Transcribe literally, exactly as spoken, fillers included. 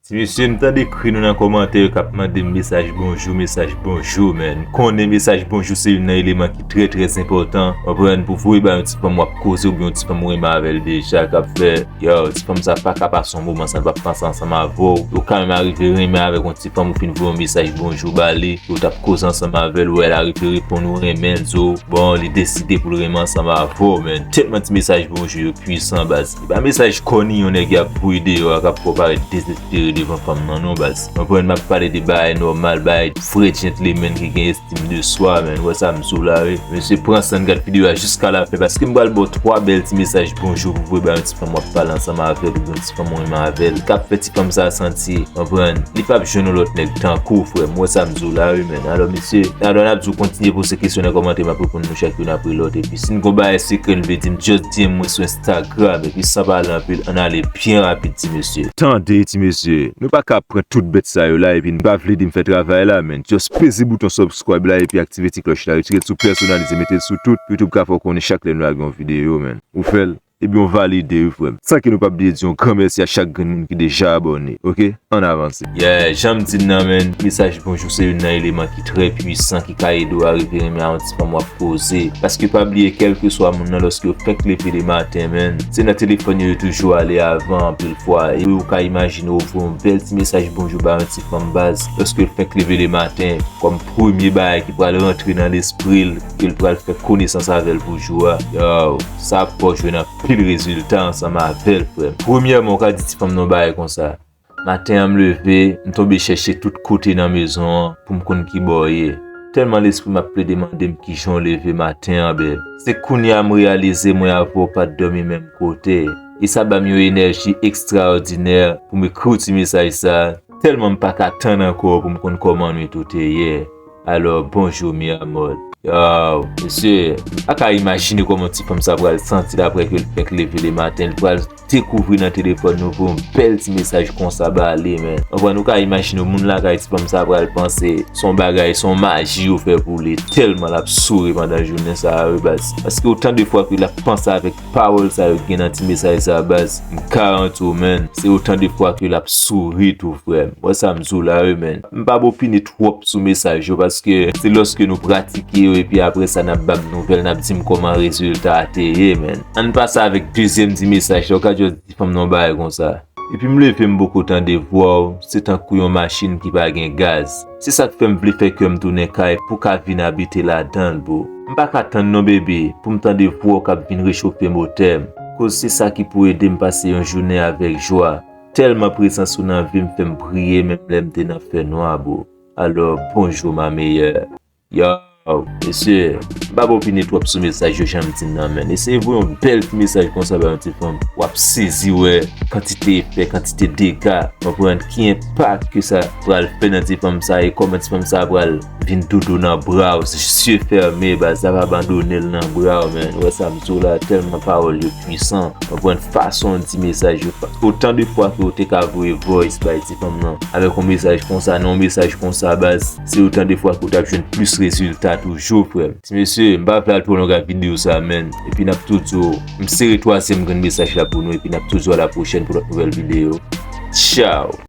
Ti mesye, m tande kri nou nan kòmantè yo k ap mande m mesaj bonjou, mesaj bonjou, man. M konnen mesaj bonjou se youn nan eleman ki trè, trè enpòtan. Konprann, pou voye bay yon ti fanm w ap koze oubyen yon ti fanm ou renmen avè l deja k ap fè, yo, ti fanm sa pa ka pase yon moman san l pa panse ansanm avè w. Ou ka menm arive renmen avèk yon ti fanm, ou fin voye yon mesaj bonjou ba li, ou t ap koze ansanm avè l, ou wè l arive reponn ou renmen l, di w, bon, li deside pou l renmen ansanm avè w, man. Tèlman ti mesaj bonjou yo pwisan, baz. Se pa mesaj kòni yon nèg y ap voye deyò a k ap fè w parèt dezespere devan fanm nan, non, baz. Konprann, m ap pale de bagay nòmal, bagay vrè gentleman ki gen estim de swa, man. Ou wè sa m di w la, wi. Mesye, pran san n gad videyo a jiska lafen, paske m pral ba w twa bèl ti mesaj bonjou pou voye bay yon ti fanm w ap pale ansanm avè l, oubyen yon ti fanm ou renmen avè l, k ap fè ti fanm sa santi, konprann, li p ap jwenn yon lòt nèg tankou w, frè m. Ou wè sa m di w la, wi, man. Alò, mesye, alò, n ap di w kontinye poze kesyon nan kòmantè, m ap reponn nou chak youn apre lòt. Epi, si n gon bagay sekrè n vle di m, just D M mwen sou Instagram. Epi, san pale anpil, ann ale byen rapid, ti mesye. Tande, ti mesye, nou pa ka pran tout bèt sa yo la, epi n pa vle di m fè travay la, man. Just peze bouton subscribe la, epi aktive ti klòch la, retire l sou pèsonalize, mete l sou tout. YouTube ka fè w konnen chak lè nou lage yon videyo, man. Ou fè l? Ebyen, w valide, wi, frè m. San ke nou p ap bliye di yon gran mèsi a chak grenn moun ki deja abòne, oke? Ann avanse. Yeah, jan m di n nan, man, mesaj bonjou se youn nan eleman ki trè pwisan, ki ka ede w arive renmen a yon ti fanm w ap koze. Paske pa bliye, kèlkeswa moun nan, lòske yo fèk leve le maten, man, se nan telefòn yo yo toujou ale avan anpil fwa. E ou ka imajine w voye yon bèl ti mesaj bonjou ba yon ti fanm, baz, lòske l fèk leve le maten, kòm premye bagay ki pral rantre nan lespri l, ke l pral fè konesans avè l pou jou a. Yo, sa ap fè w jwenn anpil rezilta ansanm avè l, frè m. Premyèman, ou ka di ti fanm nan yon bagay konsa, maten an m leve, m tonbe chèche tout kote nan mezon an pou m konn ki bò w ye. Tèlman lespri m ap plede mande m kijan w leve maten an, bèl. Se kounye a m reyalize mwen avè w pa t dòmi menm kote. E sa ban m yon enèji ekstraòdinè pou m ekri w ti mesaj sa. Tèlman m pa ka tann ankò pou m konn kòman nwit ou te ye. Alò, bonjou, mi amor. Yo, mesye, m pa ka imajine kòman ti fanm sa pral santi l apre ke l fèk leve le maten, l pral dekouvri nan telefòn nou pou yon bèl ti mesaj konsa ba li, man. Konprann, ou ka imajine moun lakay ti fanm sa pral panse se yon bagay, se yon maji yo fè pou li, tèlman l ap souri pandan jounen sa a, wi, baz. Paske otan de fwa ke l ap panse avèk pawòl sa yo gen nan ti mesaj sa, baz, m garanti w, man, se otan de fwa ke l ap souri tou, frè m. Wè sa m di w la, wi, man. M p ap opine twòp sou mesaj yo, paske se lòske nou pratike yo, epi apre sa, n ap ban m nouvèl, n ap di m kòman rezilta a te ye, man. Ann pase avèk dezyèm ti mesaj la, ou ka just di fanm nan yon bagay konsa. Epi m leve, m poko tande vwa w, se tankou yon machin ki pa gen gaz. Se sa k fè m vle fè kè m tounen kay pou w ka vin abite ladan l, boo. M pa ka tann non, bebe, pou m tande vwa w k ap vin rechofe motè m. Koz se sa ki pou ede m pase yon jounen avèk jwa. Tèlman prezans ou nan vi m fè m briye menm lè m te nan fènwa, boo. Alò, bonjou, ma meilleure. Yo, mesye, m p ap opine twòp sou mesaj yo, jan m di n nan, man. Eseye voye yon bèl ti mesaj konsa ba yon ti fanm. W ap sezi wè kantite efè, kantite dega, konprann ki enpak ke sa pral fè nan ti fanm sa e kòman ti fanm sa pral vin doudou nan bra w, zye fèmen, baz, l ap abandone l nan bra w, man. Ou wè sa m di w la, tèlman pawòl yo pwisan. Konprann fason w di mesaj yo. Otan de fwa ke w te ka voye voice bay ti fanm nan avèk yon mesaj konsa, nan yon mesaj konsa, baz, se otan de fwa ke w t ap jwenn plis rezilta toujou, frè m. Ti mesye, m pa vle al twò long ak videyo sa, man. Epi n ap tou di w, m sere twazyèm grenn mesaj la pou nou, epi n ap tou di w a la pwochèn pou lòt nouvèl videyo. Tchaw!